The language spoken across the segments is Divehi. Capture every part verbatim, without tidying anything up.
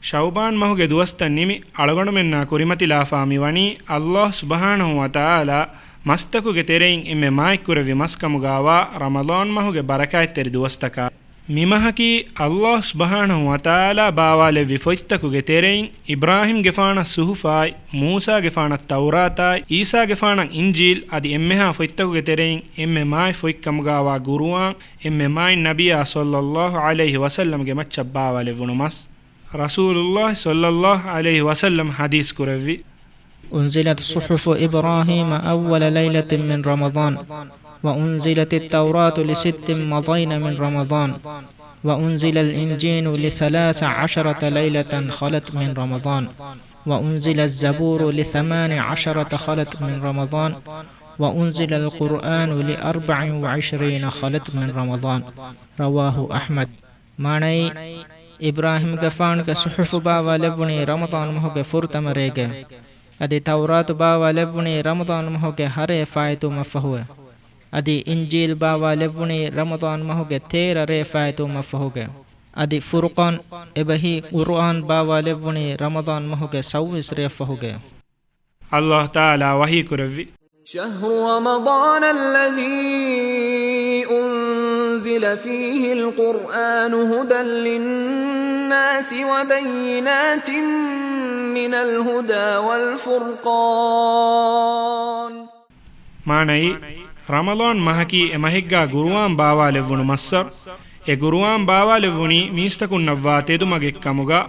ޝައުބާން މަހުގެ ދުވަސްތައް ނިމި، އަޅުގަނޑުމެންނާ ކުރިމަތިލާފާ މިވަނީ، ﷲ ސުބްޙާނަހޫ ވަތަޢާލާ މަސްތަކުގެ ތެރެއިން އެންމެ މާތްކުރެއްވި މަސްކަމުގާވާ ރަމަޟާން މަހުގެ ބަރަކާތްތެރި ދުވަސްތަކާ. މިމަހަކީ، ﷲ ސުބްޙާނަހޫ ވަތަޢާލާ ބާވާލެއްވި ފޮތްތަކުގެ ތެރެއިން، އިބްރާހީމްގެފާނަށް ޞުޙުފާއި، މޫސާގެފާނަށް ތައުރާތާއި، ޢީސާގެފާނަށް އިންޖީލް އަދި އެންމެހާ ފޮތްތަކުގެ ތެރެއިން އެންމެ މާތް ފޮތްކަމުގާވާ ގުރުއާން، އެންމެ މާތް ނަބިއްޔާ ޞައްލައްލާހު ޢަލައިހި ވަސައްލަމްގެ މައްޗަށް ބާވާލެއްވުނު މަސް. ރަސޫލުﷲ ޞައްލައްލާހު ޢަލައިހި ވަސައްލަމް ޙަދީޘް ކުރެއްވި. أنزلت صحف إبراهيم أول ليلة من رمضان، وأنزلت التوراة لست مضين من رمضان، وأنزل الإنجيل لثلاث عشرة ليلة خلت من رمضان، وأنزل الزبور لثمان عشرة خلت من رمضان، وأنزل القرآن لأربع وعشرين خلت من رمضان. رواه أحمد. މާނައީ، އިބްރާހީމްގެފާނުގެ ޞުޙުފު ބާވާލެއްވުނީ ރަމަޟާން މަހުގެ ފުރަތަމަ ރޭގަ. އަދި ތައުރާތު ބާވާލެއްވުނީ ރަމަޟާން މަހުގެ ހަރަ ފާއިތުވުމަށްފަހުވެ. އަދި އިންޖީލް ބާވާލެއްވުނީ ރަމަޟާން މަހުގެ ތޭރަ ރޭ ފާއިތުވުމަށްފަހުގެ. އަދި ފުރުޤާން، އެބަހީ ޤުރުއާން ބާވާލެއްވުނީ ރަމަޟާން މަހުގެ ސައުވީސް ރޭއަށްފަހުގެ. ﷲ ތަޢާލާ ވަޙީ ކުރެއްވި. شهر رمضان الذي أنزل فيه القرآن هدى للناس وبينات من الهدى والفرقان. މާނައީ، ރަމަޟާން މަހަކީ އެ މަހެއްގާ ގުރުއާން ބާވާލެއްވުނު މައްސަރު. އެ ގުރުއާން ބާވާލެއްވުނީ މީސްތަކުންނަށްވާ ތެދުމަގެއްކަމުގަ،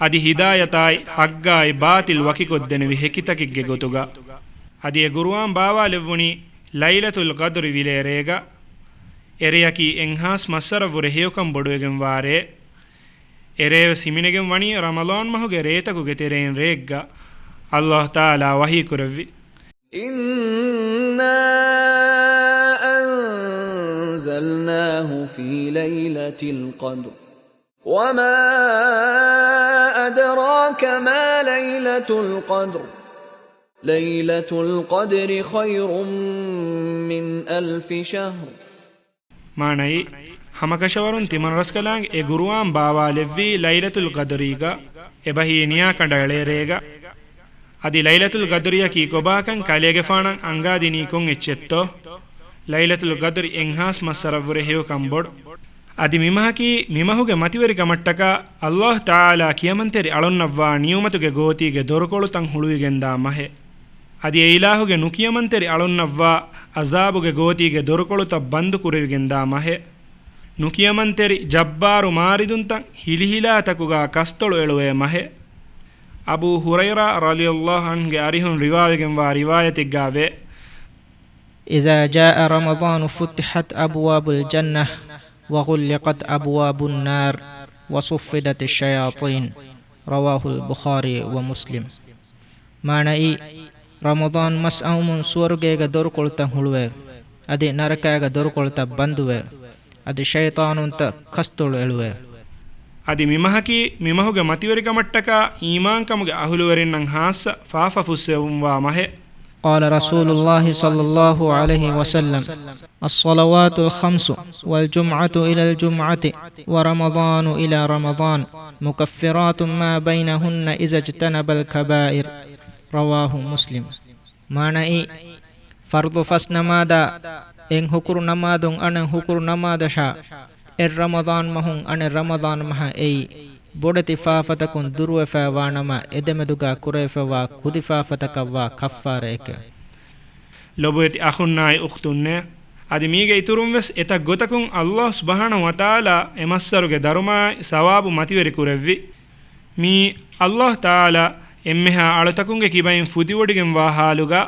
އަދި ހިދާޔަތާއި ޙައްޤާއި ބާޠިލް ވަކިކޮށްދެނެވި ހެކިތަކެއްގެ ގޮތުގަ. އަދި އެ ގުރުއާން ބާވާލެއްވުނީ ލައިލަތުލް ޤަދްރި ވިލޭ ރޭގަ. އެ ރެޔަކީ އެއްހާސް މައްސަރަށްވުރެ ހެޔޮކަން ބޮޑުވެގެންވާ ރޭ. އެ ރޭވެސް ހިމެނިގެން ވަނީ ރަމަޟާން މަހުގެ ރޭތަކުގެ ތެރެއިން ރެއެއްގަ. ﷲ ތަޢާލާ ވަޙީ ކުރެއްވި. إنا أنزلناه في ليلة القدر وما أدراك ما ليلة القدر ليلة القدر خير من ألف شهر. މާނައީ، ހަމަކަށަވަރުން ތިމަންރަސްކަލާނގެ އެ ގުރުއާން ބާވާލެއްވީ ލައިލަތުލް ޤަދްރީގަ، އެބަހީ ނިޔާކަނޑައެޅޭ ރޭގަ. އަދި ލައިލަތުލް ޤަދްރިޔަކީ ކޮބާކަން ކަލޭގެފާނަށް އަންގާދިނީ ކޮން އެއްޗެއްތޯ؟ ލައިލަތުލް ޤަދްރި އެއްހާސް މައްސަރަށްވުރެ ހެޔޮކަން ބޮޑު. އަދި މިމަހަކީ މިމަހުގެ މަތިވެރިކަމަށްޓަކާ ﷲ ތަޢާލާ ކިޔަމަންތެރި އަޅުންނަށްވާ ނިޢުމަތުގެ ގޯތީގެ ދޮރުކޮޅުތައް ހުޅުވިގެންދާ މަހެއް. އަދި އެއިލާހުގެ ނުކިޔަމަންތެރި އަޅުންނަށްވާ ޢަޒާބުގެ ގޯތީގެ ދޮރުކޮޅުތައް ބަންދުކުރެވިގެންދާ މަހެއް. ނުކިޔަމަންތެރި ޖައްބާރު މާރިދުންތައް ހިލިހިލާތަކުގާ ކަސްތޮޅު އެޅުވޭ މަހެއް. އަބޫ ހުރައިރާ ރަޟިޔަﷲ ޢަންހުގެ އަރިހުން ރިވާވެގެންވާ ރިވާޔަތެއްގާ ވޭ. إذا جاء رمضان فتحت أبواب الجنة وغلقت أبواب النار وصفدت الشياطين. رواه البخاري ومسلم. މާނައީ، ރަމަޟާން މަސް އައުމުން ސުވަރުގޭގެ ދޮރުކޮޅުތައް ހުޅުވޭ، އަދި ނަރަކާގެ ދޮރުކޮޅުތައް ބަންދުވޭ، އަދި ޝައިޠާނުންތައް ކަސްތޮޅު އެޅުވޭ. އަދި މިމަހަކީ މިމަހުގެ މަތިވެރިކަމަށްޓަކާ އީމާންކަމުގެ އަހުލުވެރިންނަށް ޚާއްޞަ ފާފަ ފުއްސެވުންވާ މަހެއް. قال رسول الله صلى الله عليه وسلم، الصلوات الخمس والجمعة إلى الجمعة ورمضان إلى رمضان مكفرات ما بينهن إذا اجتنب الكبائر. رواه مسلم. މާނައީ، ފަރުޟު ފަސް ނަމާދާ، އެއް ހުކުރު ނަމާދުން އަނެއް ހުކުރު ނަމާދަށާ، އެއް ރަމަޟާން މަހުން އަނެއް ރަމަޟާން މަހަށް އެއީ، ބޮޑެތި ފާފަތަކުން ދުރުވެފައިވާނަމަ، އެދެމެދުގާ ކުރެވިފައިވާ ކުދި ފާފަތަކަށްވާ ކައްފާރައެކެވެ. ލޮބުވެތި އަޚުންނާއި އުޚްތުންނޭ! އަދި މީގެ އިތުރުން ވެސް އެތައް ގޮތަކުން ﷲ ސުބްޙާނަހޫ ވަތަޢާލާ އެ މައްސަރުގެ ދަރުމާއި ސަވާބު މަތިވެރި ކުރެއްވި. މީ ﷲ ތަޢާލާ އެންމެހާ އަޅުތަކުންގެ ކިބައިން ފުދިވޮޑިގެންވާ ޙާލުގަ،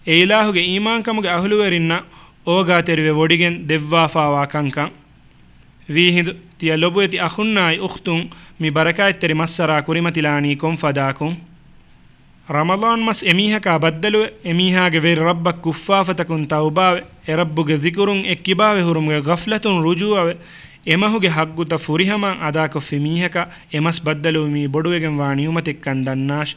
އެއިލާހުގެ އީމާންކަމުގެ އަހުލުވެރިންނަށް އޯގާތެރިވެ ވޮޑިގެން ދެއްވާފާވާ ކަންކަން. ވީހިނދު، ތިޔަ ލޮބުވެތި އަޚުންނާއި އުޚްތުން، މި ބަރަކާތްތެރި މައްސަރާ ކުރިމަތިލާނީ ކޮން ފަދައަކުން؟ ރަމަޟާން މަސް އެމީހަކާ ބައްދަލުވެ، އެމީހާގެ ވެރި ރައްބަށް ކުށްފާފަތަކުން ތައުބާވެ، އެ ރައްބުގެ ޒިކުރުން އެއްކިބާވެ ހުރުމުގެ ޣަފްލަތުން ރުޖޫޢަވެ، އެމަހުގެ ޙައްޤުތައް ފުރިހަމައިން އަދާކޮށްފި މީހަކަށް އެ މަސް ބައްދަލުވުމީ ބޮޑުވެގެންވާ ނިޢުމަތެއްކަން ދަންނާށި.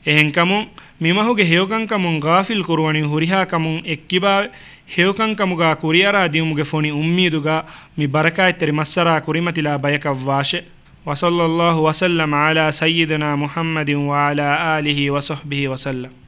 އެހެންކަމުން، މިމަހުގެ ހެޔޮކަންކަމުން ޣާފިލް ކުރުވަނީ ހުރިހާ ކަމުން އެއްކިބާވެ، ހެޔޮކަންކަމުގާ ކުރިއަރާ ދިއުމުގެ ފޮނި އުއްމީދުގާ މި ބަރަކާތްތެރި މައްސަރާ ކުރިމަތިލާ ބަޔަކަށްވާށެ. وصلى الله وسلم على سيدنا محمد وعلى آله وصحبه وسلم.